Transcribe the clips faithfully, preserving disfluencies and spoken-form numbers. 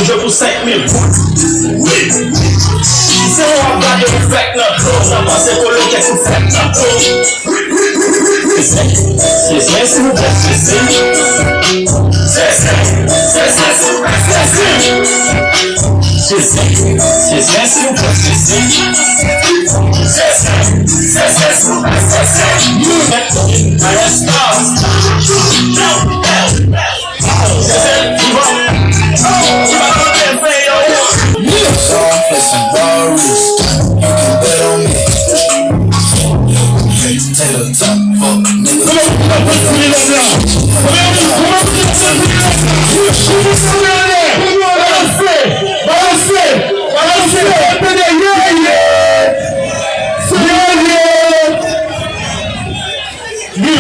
Jwe pou senk mil goud. Wi. Se w ap gade ou fèk nan do. Sa panse koloke kout fèk nan do. Se zen, se zen, silvouplè, se zen. Se zen, se zen, silvouplè, se zen. Se zen, se zen, silvouplè, se zen. Se zen, se zen, silvouplè, se zen. You, Maestro.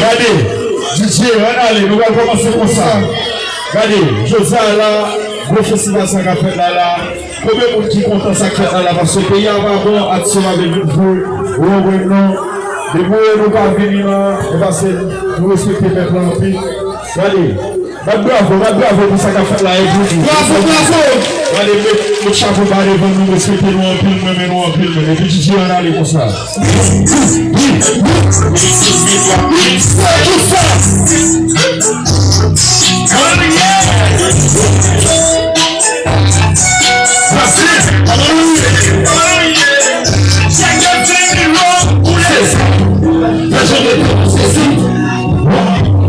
Gade, D J, ann ale, nou pral kòmanse konsa. Gade, jodi a la, gwo festival sa k ap fèt la la. Konbyen moun ki kontan sa k fèt la la? Paske peyi a pa bon, atis yo pa vle vin jwe, ou konprann non? Depi w wè nou pa vini la, e paske nou respekte mèt la anpil. Gade, bat bravo, bat bravo pou sa k ap fèt la, e pou nou. Bravo, bravo! Gade, met, met chapo ba devan nou, respekte nou anpil, m renmen nou anpil, men. Epi D J, ann ale konsa.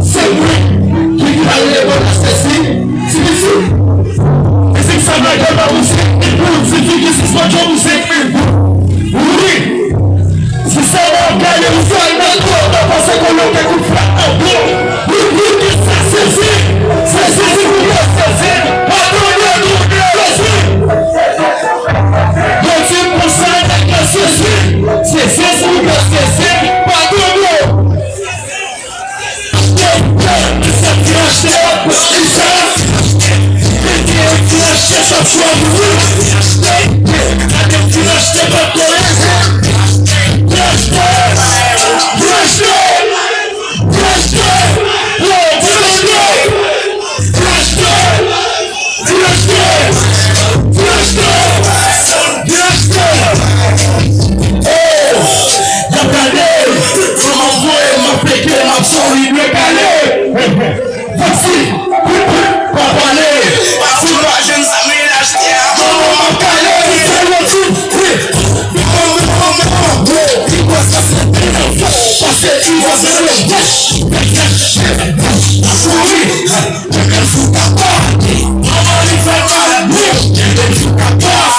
Se mwen ki pral reponn a sesi. Ti pitit, mizik sa nan kè pa pou senk mil goud. Ti fi ki sispann jwe pou senk mil goud. Wi. Si se mwen w ap gade ou sal nan do, w ap panse koloke kout fèk nan do. Wi, wi, ki sa sesi. Sesi, silvouplè, sesi. Padone nou, sesi. Yo di m konsa, nèg la sesi. Sesi, silvouplè, sesi. Padone. Directeur! Directeur! Oh! Y ap gade! Kòman voye m ap pete, m ap sòri dwe kale! Voici! Pa pale! Pase pa jwenn sa men achte a! Kòman m ap kale? Fè yon ti fri! Pase ti vòs nan lòt bouch! Kouri! Kaka fout a pati. Kòman li fè mal? Bouch. Kaka fout a pati.